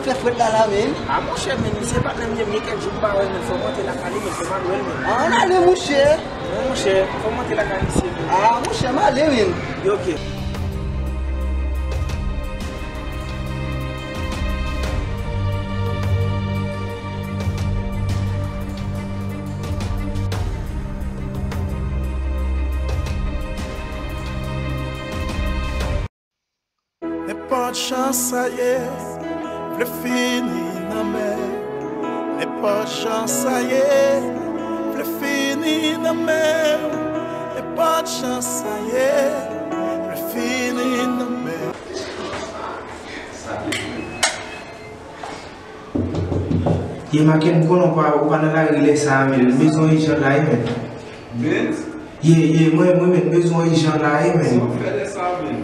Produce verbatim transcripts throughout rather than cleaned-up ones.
Fè frèt la la, men. A, monchè, men, misye patnè m ye, m gen kèk jou m pa wè l, men fò m antre lakay li, men fò m al wè l, men. A, ann ale, monchè. Non, monchè, fò m antre lakay misye, men. A, monchè, m ale, men. Yo, oke. Nenpòt jan sa ye, vle fini nan men. Nenpòt jan sa ye, vle fini nan men. Nenpòt jan sa ye, vle fini nan men. Ye, Maken, m konnen w pa, w pa nan lari lè sa a, men m bezwen w ijan la, wi, men. Benz? Ye, ye, mwen, mwen, men m bezwen w ijan la, wi, men. Sa w fè lè sa a, men?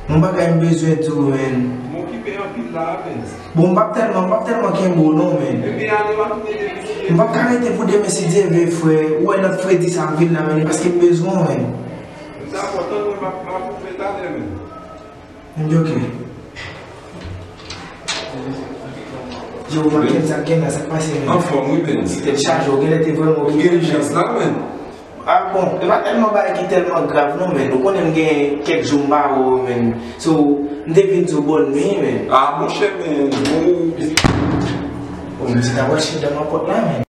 Yon bagay m bezwen di w, men. M okipe anpil la, Benz. Bon, m p ap tèlman, m p ap tèlman kenbe w non, men. Ebyen, ale, m ap tounen depi si Dye vle. M p ap ka rete pou demen si Dye vle, frè. Ou wè lòt fredi sa ap vin la, men, paske m bezwen w, men. Dakò, tann mwen, m ap, m ap ouvè talè, men. Yo, Maken, sa k gen la, sa k pase, men? Anfòm, wi, Benz. Tèt chaje, w genlè te vrèman okipe. M gen ijans la, men. A, bon, e pa tèlman bagay ki tèlman grav, non, men. Ou konnen m gen kèk jou m pa wè w, men. So, m te vin di w bòn nwi, men. A, monchè, men, bon. Bon, m di ta pral chita nan pòt la, men.